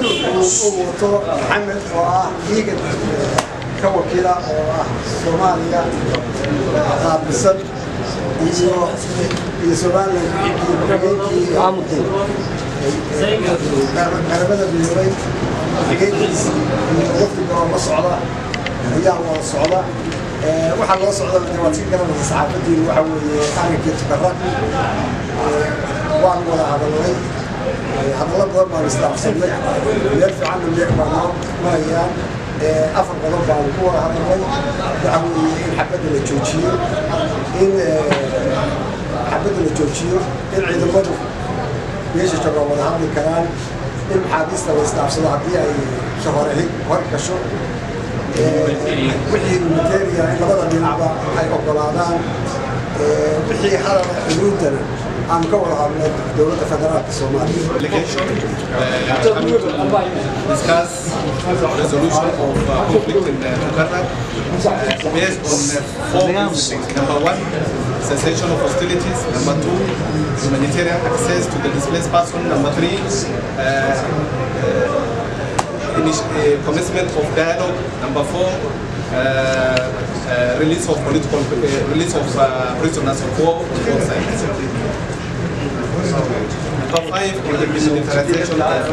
Uu wato Maxamed oo ah IGAD ka wakiila oo ah Soomaaliya qaabilsan iyo Somaliland iyo ku-xigeenkii Qaramada Midoobay ku-xigeenkiisii iyo wafdiga oo la socda ayaa wada socda. Waxaa loo socda waad iska garanaysa saxaafadiinu, waxa weeye arrinkii Tukaraq. Waan wada hadalnay, hadallo badan baanu isdhaafsanay, meel fiicanna meel baa noo marayaan. Afar qodob baanu ku wada hadalnay. Waxa weeye in xabadda la joojiyo, in xabadda la joojiyo, in ciidamadu meesha joogaan wada hadli karaan, in maxaabiista la isdhaafsado haddii ay hore hor gasho, wixii humanitarian in labada dhinacba ay ogolaadaan, wixii hadala xuduudana aanu ka wada hadlo dowladda federaalka Soomaaliya. Delegation coming to discuss resolution of conflict in Tukaraq based on four basic things. Number one, cessation of hostilities. Number two, humanitarian access to the displaced person. Number three, commencement of dialogue. Number four, release of political, release of prisoners of war on both sides. Number five, the militarization of area.